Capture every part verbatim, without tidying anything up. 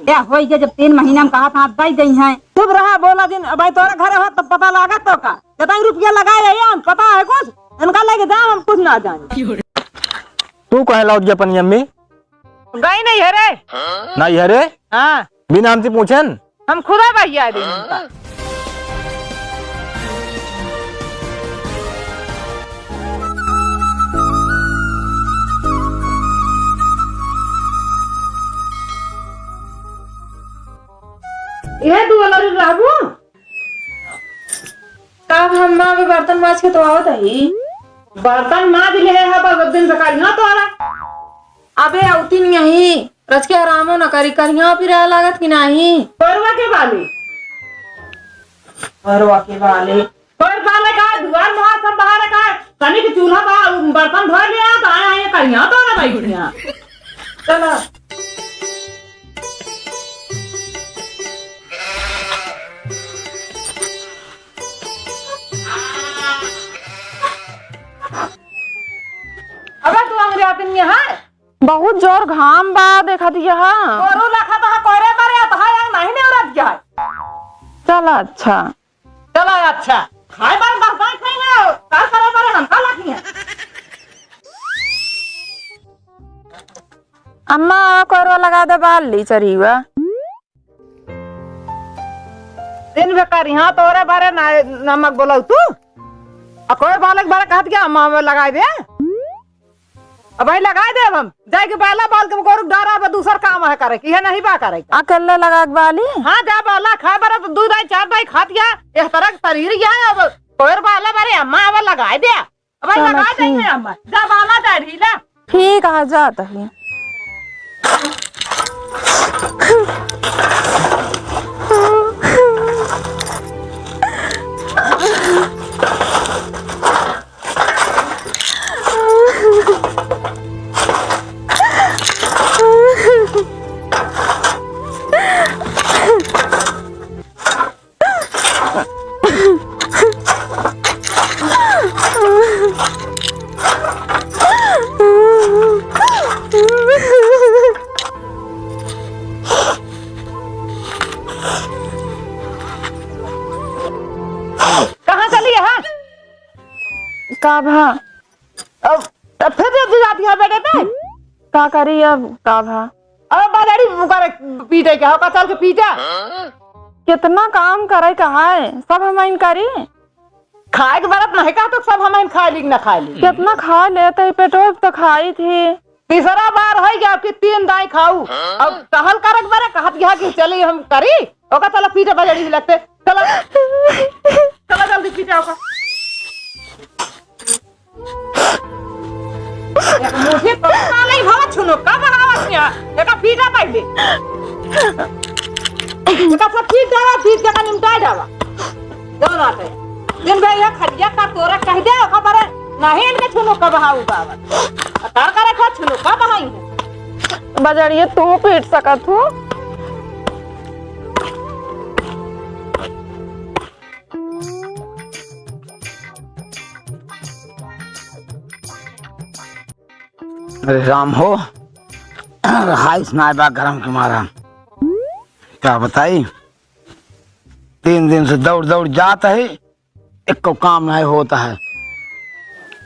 क्या होई गया, जब तीन महीना में कहा था, आप दई दई हैं। चुप रहा, बोला जिन, अब तोरा घर हो तब पता लागा तो का? कितना रुपया लगाए रहे हम, पता है कुछ? इनका लेके जाओ, हम कुछ ना जाने। तू कहे लौट गया अपनी अम्मी? गई नहीं है रे। नहीं है रे? हाँ। बिना हमसे पूछन? हम खुदा भैया दे इनका। यह दू वाला रहबू? का हम माँ अबे बर्तन माज के तो आवत ही। बर्तन माज ले है, बस दिन से करिहा तोरा। अबे अउतिन यही, रच के आरामो न करी, करिहा फिर आ लागत कि नाही। परवा के बाले। परवा के बाले। पर बाले का, दुआर मुहार सब बाहर का, तनी के चूल्हा बा, बर्तन धो लिया, तो आया, आया करिहा तोरा बैठिया। चला। अबे तू अंग्रेजी आदमी है? बहुत जोर घाम बा, देखा दिया है। तोरो लखा तो कोरे बारे, अब है, नहीं ने उड़त गया है। चला अच्छा। चला अच्छा। खाए बार बस नहीं खाएंगे, का करे बारे हम का लखी है? अम्मा, कोरवा लगा दे, बाल ली चरीवा। दिन भे करिहा तोरे बारे ना, नमक बोलउ तू। आ कोई बालक बारे कहत गया, अम्मा में लगाए दे। अब भाई लगाए दे, अब हम जाए के बाला बाल के गोरु डारा, अब दूसर काम है करे, कि है नहीं बा करे। अकेले लगा के बाली? हाँ, जा बाला खाए बारे तो दू दाई, चार दाई खात गया, एह तरह के शरीर गया है, अब कोई बाला बारे अम्मा अब लगाए दे। अब चलो, लगा ठीक। देंगे हम। जा बाला जा ढीला। ठीक है, जात ही। कहाँ चली है? का भा? अब, अब फिर जब जाती है बेटे पे? का करी अब, का भा? अब बाजारी मुकर पीटे के हो, का चल के पीटा? कितना काम करे का है, सब हम इन करी। खाए के बरत नहीं का तो सब हम इन खाए ली कि ना खाए ली। कितना खा लेते ही, पेटो तो खाई थी। तीसरा बार है कि आपकी तीन दाई खाऊ। अब टहल करक बरे कहत गया कि चली हम करी, ओका चला पीटे बजारी लगते। चला, चला जल्दी पीटे ओका। एक मुट्ठी तो साले भवा छुनो, का बनावत क्या? एका पीटा पहले। एका सब पीट डाला, पीट के निमटा डाला। जौन आटे। दिन भर यह खटिया का तोरा कह दे, ओका बरे नहीं इनके छुनो का बहाऊ बाबा। आ तार करे खा छुनो का बहाई है। बजरिया तू पीट सकत हूँ। अरे राम हो, हाय सुनाए बा गरम के मारा। क्या बताई, तीन दिन से दौड़ दौड़ जात है, एको काम नहीं होता है।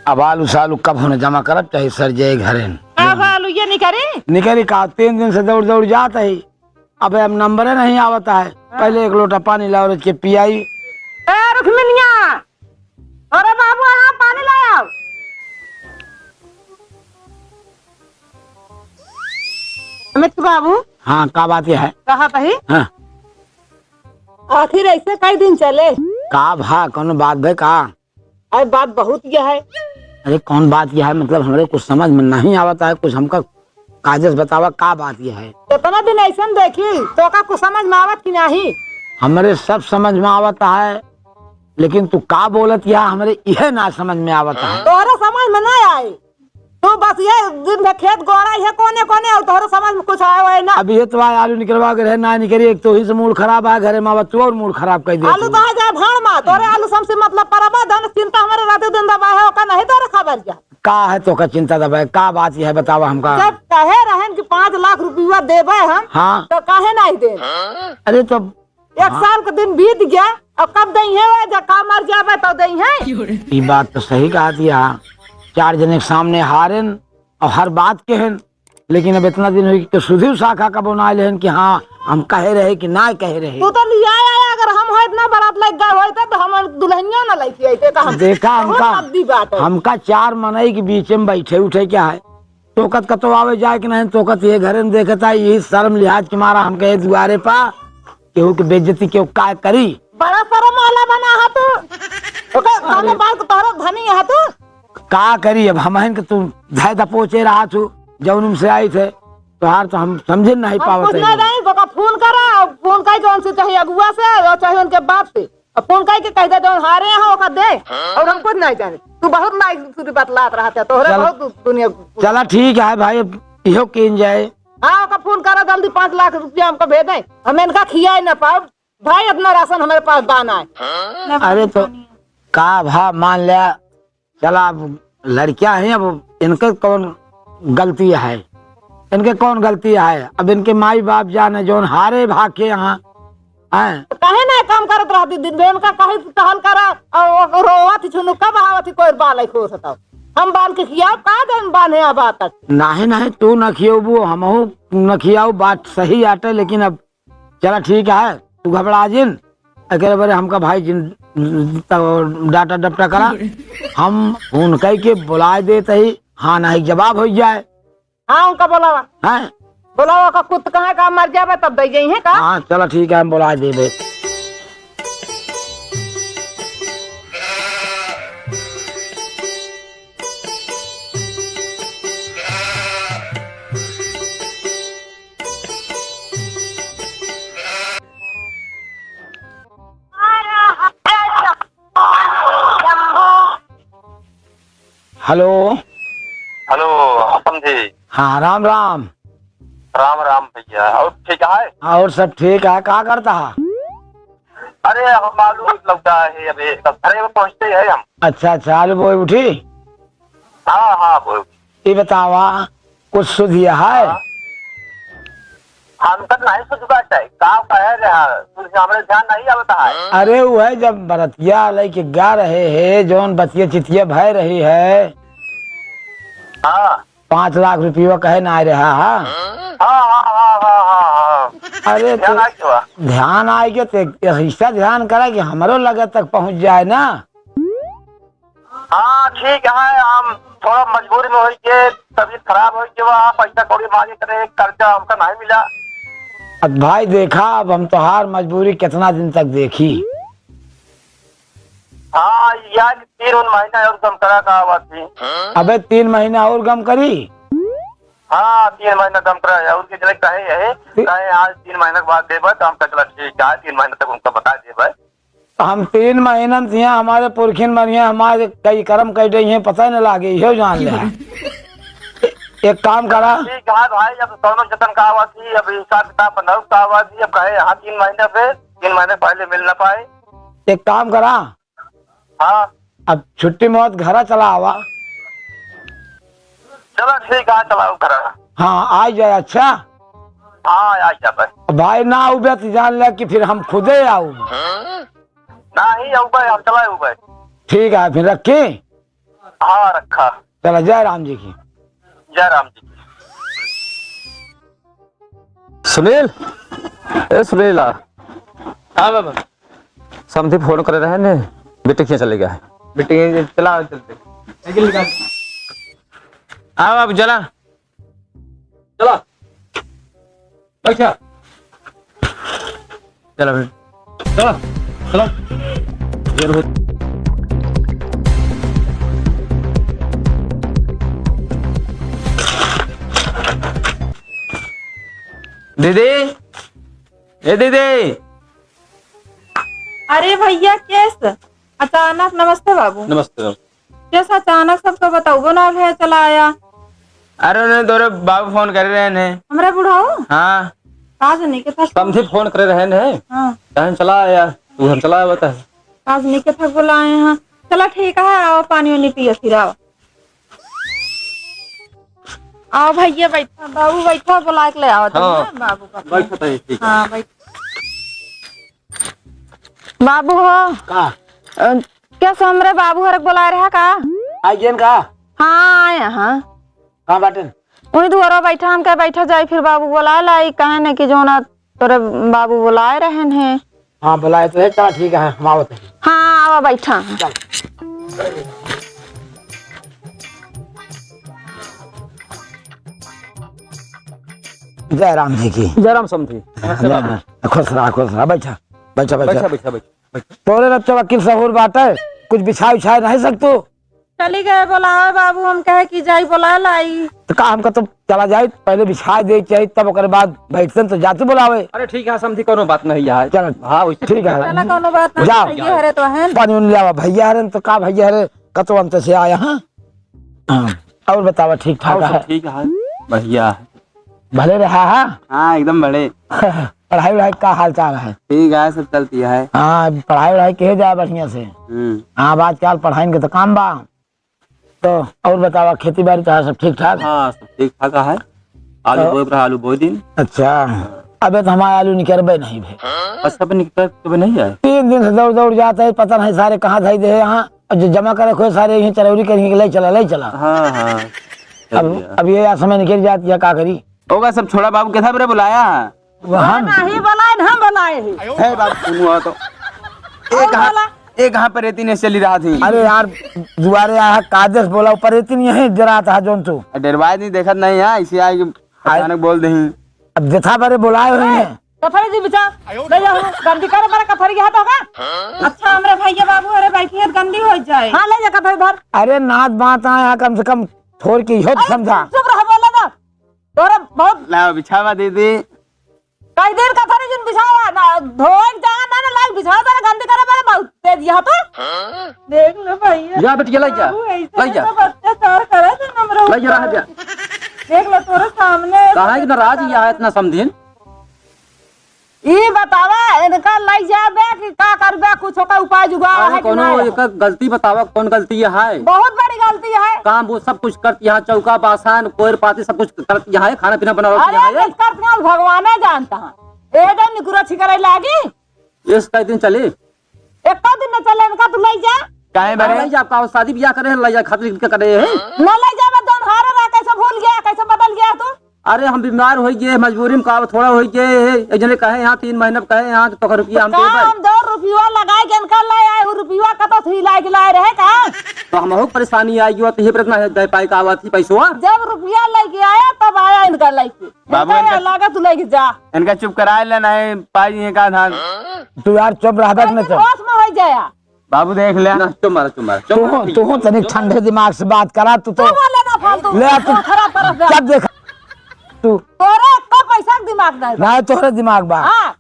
अब आलू सालू कब होने जमा करब, चाहे सर जाए घरे। अब आलू ये निकरी? निकरी का, तीन दिन से दौड़ दौड़ जात है। अबे अब नंबरे नहीं आवता है। हाँ। पहले एक लोटा पानी लाओ, रच के पियाई। ए रुक्मिनिया, अरे बाबू, यहाँ पानी ले आओ। अमित बाबू। हाँ, का बात यह है? कहा तही? हाँ। आखिर ऐसे कई दिन चले? का भा, कौनो बात भे का? अरे बात बहुत यह है। अरे कौन बात यह है? मतलब हमरे कुछ समझ में नहीं आवता है, कुछ हमका कायदे से बतावा, का बात यह है? कितना दिन ऐसे देखी, तो का कुछ समझ में आवत कि नहीं? हमरे सब समझ में आवता है, लेकिन तू का बोलत यह हमरे इहे ना समझ में आवता है। तोहरे समझ में ना आए, तू बस ये दिन भर खेत गोड़ा है कोने कोने, और तोहरे समझ में कुछ आए हुए ना। अब ये तो आए आलू निकलवा के रहे ना निकली, एक तो ही से मूड खराब है, घरे में आवत तू और मूड खराब कर दिया आलू तू। तो आ जाए भाड़ में, तोरे आलू से हमसे मतलब परबा, धन चिंता हमारे रात दिन दबा है, ओका नहीं तोरे खबर जा। का है तोका चिंता दबे, का बात यह बतावा हमका? जब कहे रहेन कि पाँच लाख रुपया देबे हम, हाँ। तो काहे नाहीं दे? अरे तो एक हाँ। साल के दिन बीत गया, अब कब दइहैं वो, जब का मर जाबे तो दइहैं। ई बात तो सही कहा दिया, चार जने के सामने हारेन और हर बात कहेन, लेकिन अब इतना दिन हुई कि सुधीर शाखा कबो ना लेहन कि हाँ, हम कहे रहे कि ना कहे रहे। तू तो लिया आया, अगर हम होइत ना बारात लग गए होइत तो हम दुल्हनिया ना लेके आइत, तो हम देखा बहुत हमका, कद्दी बात है। हमका चार मनई के बीच में बैठे उठे क्या है, तोकत कतो आवे जाए कि नहीं, तोकत ये घरे में देखता, यही शर्म लिहाज के मारा हमके दुआरे पा केहू के बेइज्जती केहू का करी। बड़ा शर्म वाला बना है तू। ओकर कौनो अरे। बात को तोहरा धनी है तू। का करी अब, हमहन के तू धै दपोचे रहा तू, जौन से आई थे, तोहार तो हम समझे नहीं हम पावत कुछ है। नहीं जानी, तो ओका फोन करा, फोन करी जौन से चाहे अगुआ से और चाहे उनके बाप से, और फोन करी के कह दे जौन हारे हैं ओका दे, और हम कुछ नहीं जाने। तू बहुत नाइस सुरी बतलात रहत है, तोहरे चल। बहुत दु-, दुनिया। चला ठीक है भाई, अब इहो कीन जाए। हाँ, ओका फोन करा जल्दी, पाँच लाख रुपया हमका भेजे, हम इनका खियाए ना पाओ। भाई, इतना राशन हमारे पास बा ना है। अरे तो का भा मान लिया, चला अब लड़कियां हैं, अब इनके कौन गलती है, इनके कौन गलती है? अब इनके माई बाप जाने जौन हारे भाके यहाँ हैं। तो काहे ना काम करत रहती दिन भर, इनका कहे टहल करा और रोवत ही छुनु कब आवत ही कोई बाल है खोस तो हम बाल के खियाओ का जौन बांधे अब तक। नहीं, नहीं, तू न खियोबू, हमहू न खियाऊ, बात सही आटे, लेकिन अब चला ठीक है, तू घबरा जिन, एकरे बारे हमका भाई जिन, तो डाटा डपटा करा, हम फोन कई के बुलाए देत ही, हाँ ना एक जवाब हो जाए। हाँ, उनका बोलावा। हैं? बोलावा, का कुत्त कहाँ का मर जावे तब दे जाई है का? हाँ, चला ठीक है, हम बुलाए देबे। हेलो। हेलो, समधी। हाँ, राम राम। राम राम भैया, और ठीक है? और सब ठीक है, का करता है? अरे, हम आलू लौटा है, अबे तब घरे में पहुँचते हैं हम। अच्छा, अच्छा, आलू बोए उठी? हाँ, हाँ, बोए उठी। ये बतावा, कुछ सुधिया है? हाँ। हम तक नहीं सुधुका चाहे, का कहे रहा, तुझे हमरे ध्यान नहीं आवता है। अरे, वो है जब बरतिया लेके गा रहे हैं, जौन बतिया चितिया भय रही है। हाँ। पाँच लाख रुपया कहे ना आ रहा है। हाँ, हाँ, हाँ, हाँ, हाँ, हाँ। अरे, ध्यान तो आ गया। ध्यान आ गया, तो एक हिस्सा ध्यान करा कि हमरो लगे तक पहुँच जाए ना। हाँ, ठीक है, हम थोड़ा मजबूरी में होई के, तबीयत खराब होई के, वह पैसा कौड़ी मांगे करे, कर्जा हमका नहीं मिला। अब भाई देखा, अब हम तोहार मजबूरी कितना दिन तक देखी? हाँ, यार, तीन उन महीना और गम करा का बात थी। अबे, तीन महीना और गम करी? हाँ, तीन महीना गम करा है, और के जने कहे है, कहे आज तीन महीना के बाद देबे, तो हम कहे, "चला ठीक है, तीन महीना तक उनका बता देबे।" हम तीन महीनन से यहाँ हमारे पुरखिन मरिया, हमारे कई कर्म कई डई हैं, पता न लागे, इहो जान ले। एक काम करा। ठीक है भाई, अब दोनों जतन का आवाज ही, अब हिसाब किताब बनाओ का आवाज ही, अब कहे यहाँ तीन महीने पे, तीन महीने पहले मिल ना पाए। एक काम करा। हाँ। अब छुट्टी में होत घरा चला आवा। चला ठीक है, चला घरा। हाँ, आ जाए, अच्छा। हाँ, आ जाबे। भाई ना आउबे तो जान ले कि फिर हम खुदे आउब। नहीं आउबे, हम चला आउबे। ठीक है, फिर रखी? हाँ, रखा। चला, जय राम जी की। जय राम जी की। सुनील, ए सुनील, आ। हाँ बाबा। समधी फोन करे रहे ने, बिटिकिया चले गया है। बिटिकिया चला, चलते। साइकिल निकाल। आ बाबू, चला। चला। बैठा। चला भाई। चला, चला। जरूर। दीदी, ए दीदी। अरे भैया, केस अचानक, नमस्ते बाबू। नमस्ते बाबू। जैसे अचानक सबका बताउबो ना भैया चला आया। अरे उन्हें तोरे बाबू फोन करे रहे ने। हमरे बुढ़ऊ? हाँ। काज नहीं के था। समधी फोन करे रहे ने। हाँ। तहन चला आया, तू हम चला आया बता। काज नहीं के था बुलाए हैं। चला ठीक है, आओ पानी वानी पियो फिर आओ। आओ भैया, बैठा, बाबू बैठा, बुलाए के ले आओ तुम, हाँ। हाँ, बाबू का। बैठा तो है, ठीक है। हाँ, बैठ। बाबू हो। का? अ, क्या सो हमरे बाबू हरक बुलाए रहा का? आइए का? हाँ, आए हाँ। कहाँ बाटेन? वही दुआरा बैठा, हम कहे बैठा जाई, फिर बाबू बुलाए लाई, कहे न कि जो ना तोरे बाबू बुलाए रहन हैं। हाँ, बुलाए तो है, चला ठीक है, हम आवत हैं। हाँ, आवा बैठा। चल। जय राम जी की। जय राम समधी। जय राम। खुश रहा, खुश रहा, बैठा, बैठा, बैठा। बैठा, बैठा, बैठा, बैठा। तोरे रच्चा वकील सहूर बाटे, कुछ बिछाए उछाए नहीं सकतू? चली गए बोलावे बाबू, हम कहे कि जाई बोला लाई। तो का हमका तो चला जाए, पहले बिछा दे चाहिए, तब ओकरे बाद बैठते तो जाते बोलावे। अरे ठीक है समधी, कोनो बात नहीं है। चल, हाँ, वैसे ठीक है। चला, कोनो बात नहीं, जाओ। भैया हरे तो है। पानी उन ले आवा, भैया हरे तो का, भैया हरे कतो अंत से आया, हाँ? हाँ, और बतावा, ठीक ठाक और सब है? ठीक है, बढ़िया है। भले रहा, हाँ? हाँ, एकदम बड़े। पढ़ाई वढ़ाई का हाल चाल है? ठीक है, सब चलती है। हाँ, पढ़ाई वढ़ाई किहे जाए बढ़िया से। हम्म। हाँ, अब आजकल पढ़ाई के तो काम बा। तो और बतावा, खेती बाड़ी तो है सब ठीक ठाक? हाँ, सब ठीक ठाक है। आलू तो बोए रहा, आलू बोए दिन। अच्छा, अबे तो हमारा आलू निकरबे नहीं भे। अच्छा, अबे निकरबे नहीं है? तीन दिन से दौड़ दौड़ जाता है, पता नहीं सारे कहाँ धई दे यहाँ। और जो जमा करे खोए सारे यहीं चरौरी करेंगे कि ले चला, ले चला। हाँ, हाँ। अब, चल गया। अब ये यार समय निकल जाती है, का करी? होगा सब छोड़ा बाबू, कैसा बरे बुलाया है? वो हम नहीं बुलाए, हम बुलाए हैं। है बाबू, सुनो तो। और एक हाथ, बोला। एक हाथ पर रेती नहीं चली रहा थी। अरे यार, दुआरे आया, कादेश बोला, ऊपर रेती नहीं है, डरात है जोन तू। डरवाए नहीं, देखत नहीं है, इसे आए कि अचानक बोल दे। अब जथा बरे बुलाए हुए हैं। कथरी जी बिछा, ले जाओ, गंदी करे बड़ा कथरी हाथ होगा। अच्छा, हमरे भैया बाबू, अरे बैठी है, गंदी हो जाए। हाँ, ले जा कथरी धर। अरे नात बात आया, कम से कम थोड़ के इहो तो अरे समझा। चुप रह, बोले ना। तोरे बहुत लाओ बिछावा दीदी। कई दिन कथरी जिन बिछावा ना, धोए के जगह ना, ना लाग बिछावा, तेरे गंदी करे बड़ा बहुत तेज यहाँ तो। देख लो भैया। जा बेटी, ले जा। बाबू ऐसे ले जा। सब अत्याचार करे थे हमरे ले जा, रह ऊपर। जा। देख लो तोरे सामने कहाँ सब इतना राज अत्याचार यहाँ करे। इतना समझिन? ई बतावा, इनका लई जाबे कि का करबे, कुछ ओकर उपाय जुगाड़ अरे है कि कौनो नहीं? एक गलती बतावा, कौन गलती है? बहुत बड़ी गलती है। काम वो सब कुछ करती है, चौका, बासन, कोयर पाती सब कुछ करती है, खाना पीना बनावती अरे है। कुछ करती है, भगवाने जानता है। ए दिन निकुरा छिकरे लागी। इस कई दिन चली? एको दिन न चले, इनका तू लई जा। काहे बरे? लई जा, आपका शादी ब्याह करे हैं, लई जा खातिर इनका करे हैं। न लई जाबे, दोन हारे रहा, कैसे भूल गया, कैसे बदल गया तू? अरे हम बीमार होइ गए, मजबूरी में का थोड़ा होइ गए, एक जने कहे यहाँ तीन महीना कहे यहाँ तो रुपया हम का देबे। हम दो रुपया लगाए के इनका ले आए, उ रुपया कतो थी लाए के लाए रहे का? तो हमहू के परेशानी आई गयो, तो ये प्रश्न है, दे पाए का आवत ही पैसवा? जब रुपया लेके आया तब आया इनका लेके। बाबू, इनका इनका लागत तू लेके जा। इनका चुप कराए ले, नहीं पाई ये का धान। तू यार चुप रह, बैठ न लेकिन चल। होश में हो जाया। बाबू देख ले। ना, चुप मारा, चुप मारा, चुप तू मारा, हो, ठीक तू हो, है। तनिक ठंडे दिमाग से बात करा, तू तो तू बोले ना फालतू, ले आ, तू तू खराब करत जा। जब देखा, तू तोरे एको पैसा के दिमाग नहीं। ना, तोहरे दिमाग बा। हाँ।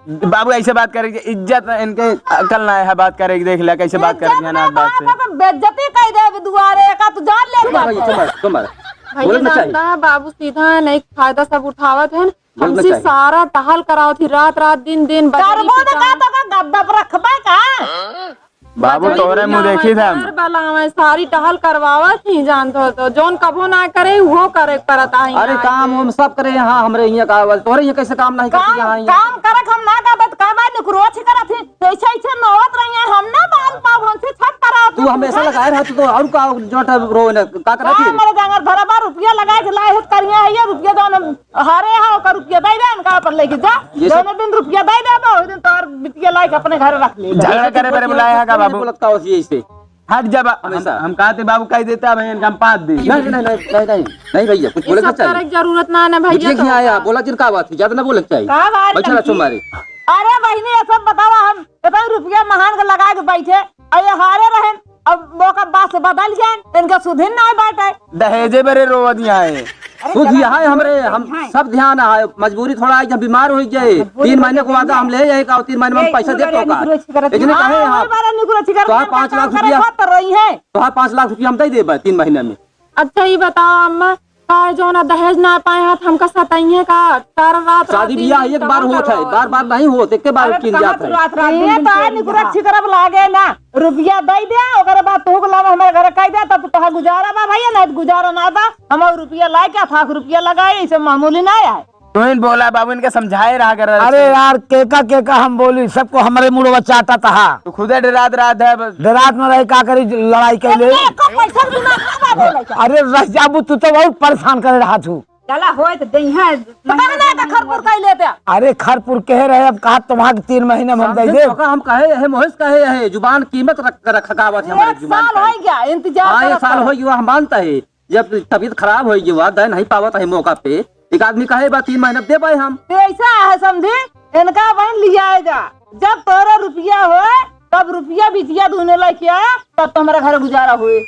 बाबू ऐसे बात करे कि इज्जत इनके अकल ना है, बात करे कि देख ले कैसे बात करे इज्जत ना ना बात बा, से। तो बेइज्जती कर दे दुआरे का, तू जान ले चुप मारा, बात। चुप मारा, चुप मारा। भैया बोलना चाहिए। जानता है बाबू सीधा है, नहीं फायदा सब उठावत है। बोलना हमसे चाहिए। सारा टहल करावत ही, रात रात, दिन दिन, बजरी करबो तो पिटावत। का तो का गद्दा पर रखबे का? बाबू बजरी तोरे मुँह पिटावत, देखी था हम। घर बनावे, सारी टहल करवावत ही, जानत हो तो। जौन कबो ना करे, वो करे, करत आई अरे आई काम के। हम सब करे यहाँ, हमरे यहाँ का आवल, तोरे यहाँ कैसे काम नहीं करती काम, यहाँ, यहाँ? काम करक हम ना करत, का बात निकरो अच्छी करत ही, तो ऐसे, ऐसे नौत रही है, हम ना बाल पाव हमसे छत करावत तू ही। हमेशा लगाए रहा, तू तो और का जोटा रो न, का करत का ही? मेरे जांगर भरा बार रुपया लगाए के लाए है, करिया है ये रुपया जौन हम हारे हा, ओकर रुपया दे दे, इनका पर लेके जा। ये सब जौन दिन रुपया दे दे, तो दिन तोर बिटिया लाइके अपने घर रख ले। झगड़ा करे बरे बुलाया है का बाबू? बोलत का होती है इसे? हट जा बा-, हम, हमेशा। हम कहते बाबू कह देता भाई, इनका हम पाद दे। नहीं, नहीं, नहीं, नहीं, नहीं, नहीं भैया, कुछ ये बोले सब का चाहिए। करे के जरूरत ना है ना भैया, बिटिया तो की आया, का? बोला जिन का बात है, ज्यादा ना बोले के चाहिए। का बात बैठा ना करती? तुम्हारे। अरे बहिनी, ये सब बतावा, हम इतना रुपया महान के लगा के बैठे, और ये हारे रहन, अब मौका बात से बदल जाए, इनका सुधिन ना बाटे। दहेजे बरे रोवत यहाँ है। अरे सुध चला, यहाँ है हमरे, हम यहाँ है। सब ध्यान है, मजबूरी थोड़ा है, जब बीमार हो गए, मजबूरी तीन महीने को वादा हम ले जाए का, तीन महीने में ए, पैसा दे तो का। निकुरो छिकरत इतने है। कहे हाँ, यहाँ? हमारे बारे निकुरो छिकरत तो है, पाँच लाख करे रुपया। बात कर रही है। तो हाँ, पाँच लाख रुपया हम दे देबे तीन महीने में। अच्छा, ये बताओ अम्मा, का जो ना दहेज ना पाए हैं, हमका सताइए का, सारा रात, रात, शादी दिन, ब्याह दिन एक बार होत है, बार बार नहीं होत, एक बार अरे, किन जात है। रात, रात, दिन, दिन तो आज निकुरा छिकरब लागे ना, रुपया दे दे, ओकरे बाद तू गुलाम हमारे घर कह दे, तब तोहार गुजारा बा भैया, नहीं तो गुजारा ना बा। हम रुपया लाए क्या था, रुपया लगाए, इसे मामूली ना आए। तू ही बोला बाबू, इनके समझाए रहा कर। अरे यार, केका केका हम बोली, सबको हमरे मुड़वा चाटा तहा। तू खुदे डरात रहत है बस। डरात न रहे, का करी, लड़ाई कर ले। एको पैसा भी ना खा बाबू लइका। अरे रह जाबू, तू तो बहुत परेशान करे रहा तू। चला होए तो दे है। पता ना का खरपुर कह लेते। अरे खरपुर कहे रहे, अब कहा तुम्हारे तीन महीने में हम दे समझे दे। तो का हम कहे है, मोहिस कहे है, जुबान कीमत रख, रख, रखावत है हमारी एक जुबान साल का। हो गया इंतजार हाँ, एक करत साल करत। हो गया, हम मानता है। जब तबीयत खराब होइ गई बा, दे नहीं पावत है मौका पे, एक आदमी कहे बा तीन महीना दे पाए हम। तो ऐसा है समझी, इनका बहन लियाए जा, जब तोरा रुपया होए, तब रुपया बिटिया दुनो लेके आया, तब तो हमारा घर गुजारा होए।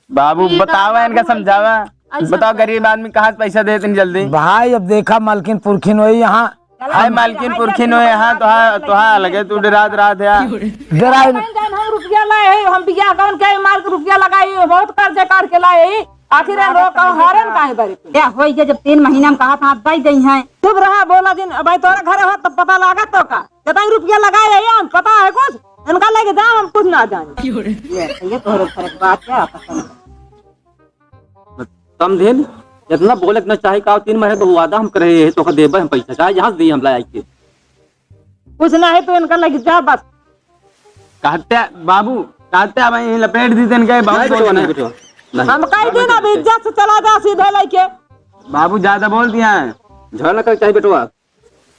बाबू, बतावा इनका, समझावा। बताओ, गरीब आदमी कहाँ से पैसा देते हैं जल्दी? भाई, अब देखा, मालकिन पुरखिन होई यहाँ, हाय मालकिन पुरखिन हो यहाँ, तोहा, तोहा लगे तू डरात रहत है। डराए न- जान, जान, हम रुपया लाए हैं, हम बियाह कौन के माल के रुपया लगाए हैं, बहुत कर्जा काट के लाए हैं। आखिर हम लोग का हारन काहे बरे? क्या होई गया जब तीन महीना में कहा था, आप दे गई हैं। चुप रहा, बोला जिन, भाई तोरा घर हो तब पता लागा तो का? कितना रुपया लगाए हैं हम, पता है कुछ? इनका लेके जा, हम कुछ ना जाने। ये, ये तोहरे घर की बात है, आपस में। समझेन? इतना बोले के न चाही का, तीन महीने तो वादा हम करे हैं, तोका देबे हम पैसा, चाहे जहाँ से दी हम लाई के। कुछ ना है तो इनका लग जा बस। कहते बाबू, कहते अब यहीं लपेट दी इनके, बहुत नहीं बेटवा, बोलते नहीं हैं। बेटवा, नहीं। हम कह दी ना, अभी इज्जत से चला जा सीधे लेके। बाबू ज्यादा बोल दिया है। झगड़ा न करे चाही बेटवा।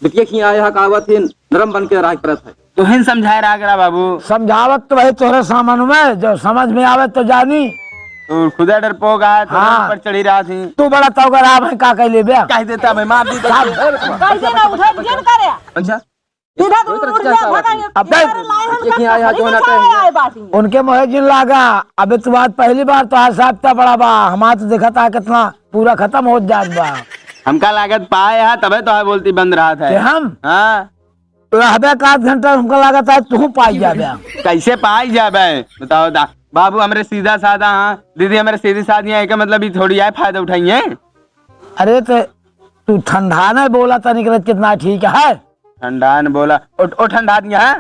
बिटिया खिया आया है, कहावत है, नरम बन के रहा करत है। तुहिन समझाए रहा करा बाबू। समझावत तो भाई तोहरे सामन में, जो समझ में आवे तो जानी। तू खुदे डरपोक है, तोहरे हाँ। ऊपर चढ़ी रहा थी। तू बड़ा तौगा रहा भाई, का कह लेबे? कह देता भाई, मार दी। कैसे ना उठे, जिन करे। अच्छा। सीधा तू उठ जा, भागा। अब ये सारे लाए हम बिटिया खिया आया, जो ना कहे। आए बाटी। उनके मोहे जिन लागा, अबे तू आज पहली बार तो आज साथ का बड़ा बा, हमार तो देखा था कितना पूरा खतम हो जात बा। हमका लागत पाए हा, तबे तो है बोलती बंद रहत है। के हम? हाँ। तो रहबे का आध घंटा, हमका लागत है तू पाई जाबे। कैसे पाई जाबे? बताओ दा। बाबू हमरे सीधा साधा हाँ, दीदी हमरे सीधी साधी हाँ, एके मतलब ई थोड़ी आए फायदा उठाइए। अरे तो तू ठंडा नहीं बोला तनिक रत कितना ठीक है। ठंडा न बोला, ओ, ओ ठंडा दिया है।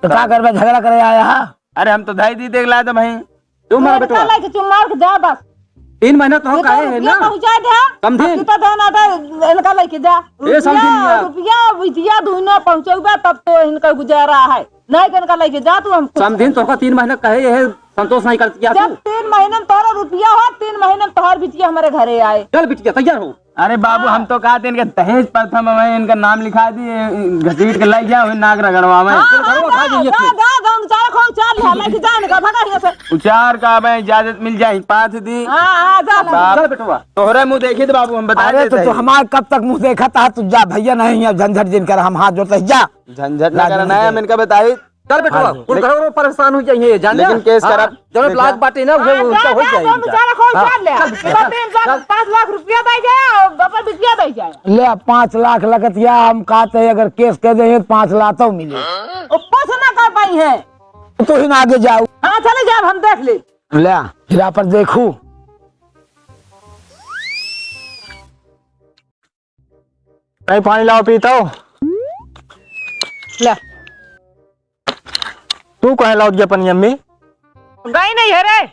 तो का करबे, झगड़ा करे आया है? अरे हम तो धाई दी देख ला तो भाई। तू मारा तू बेटवा। इनका लेके चुम्मा के जा बस। तीन महीना तो हम ये तो काहे है रुपया ना? पहुँचा दे। समझे? अब कितना देना था, इनका लेके जा। ए, समझे रुपया, नहीं यार। रुपया, बिटिया दोनों पहुँचौबा तब तो इनका गुजारा है। नहीं तो इनका लेके जा तू, हम कुछ समझिन, तोहका तीन महीना कहे है, संतोष नहीं करती क्या जब तू? तीन महीने में तोहरा रुपया हो, तीन महीने में तोहर बिटिया हमारे घरे आए। चल बिटिया, तैयार हो। अरे बाबू, हाँ। हम तो कहते इनके दहेज प्रथा में इनका नाम लिखा दिए, घसीट के लाई गया, वही नाक रगड़वा में। हाँ, हाँ, घरवा खा जा, जाइए जा, फिर। जा, जा, उचार खो, उचार ले, लेके जा इनका, भगा यहाँ से। उचार का अब इजाजत मिल जाए, पाथ दी। हाँ, हाँ, जा, जा। बाप, चल बेटवा। तोहरे मुँह देखी तो बाबू, हम बता अरे देते तो तू हैं। हमार कब तक मुँह देखा था? तू जा भैया, नहीं अब झंझट जिन कर, हम हाथ जोड़ते हैं, जा। झंझट ना करना है, हम इनका बताई। चल बेटवा, हाँ, उन लेकिन घरों में परेशान हो जाइए, जान लेकिन जा। केस हाँ, करब, जौन लेकिन ब्लॉक बाटे ना, वो हाँ, उनका जा, हो जा, जाए, जा, जा। बेचारा को उतार ले। हाँ, चल, चल, चल, तीन लाख, चल। पाँच लाख रुपया दे जाए और अपन बिटिया दे जाए। ले, अब पाँच लाख लगत या, हम कहते हैं, अगर केस कर दे तो पाँच लाख तो मिले। वो कुछ ना कर पाई है। तू ही ना आगे जाओ। हाँ, चले जाओ, हम देख ले। ले, फिर आप पर देखू। कहीं पानी लाओ, पीता हो। ले। तू कहे लाउत गया अपनी अम्मी? गई नहीं है रे।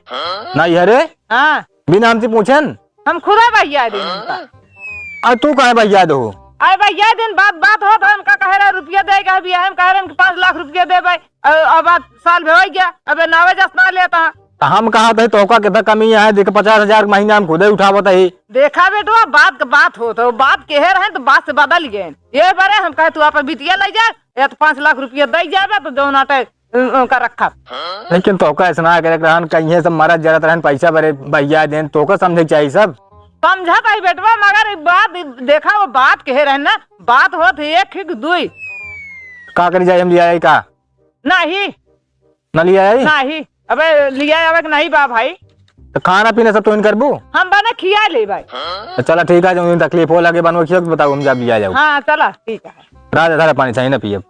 नहीं है रे? हाँ। बिना हमसे पूछन? हम खुदा भैया दिन उनका। अरे तू कहे भैया दो? अरे भैया दिन बात, बात हो तो उनका कहे रहे रुपया दे के, अभी हम कहे रहे कि पाँच लाख रुपया दे भाई। अब, अब बात साल भर हो गया, अबे नवे जस ना लेता। तो हम कहा थे तोका कितना कमी है, देख पचास हजार महीना हम खुदे उठावत ही। देखा बेटवा, बात के बात होत हो, बात कहे रहे तो बात से बदल गए। ये बारे हम कहे तू आप बिटिया ले जा, या तो पाँच लाख रुपया दे जाबे तो जौन आटे उ-, उनका रखा। लेकिन तोका ऐसा ना करे रहन, कहीं सब मरत जरत रहन, पैसा बरे भैया देन, तोका समझे के चाहिए सब। समझत है बेटवा, मगर ई बात, ई देखा वो बात कहे रहे ना, बात होत है एक ही दुई। का करी जाए, हम लिया आई का? नहीं। ना लिया आई? नहीं। अबे लिया आवे के नहीं बा भाई। तो खाना पीना सब तो इन करबू? हम बने खिया ले भाई। तो चला ठीक है, जो तकलीफ हो लगे बनवे खियो तो बताओ, हम जब लिया जाओ। हाँ चला ठीक है। राजा थारा पानी चाहिए ना पियब।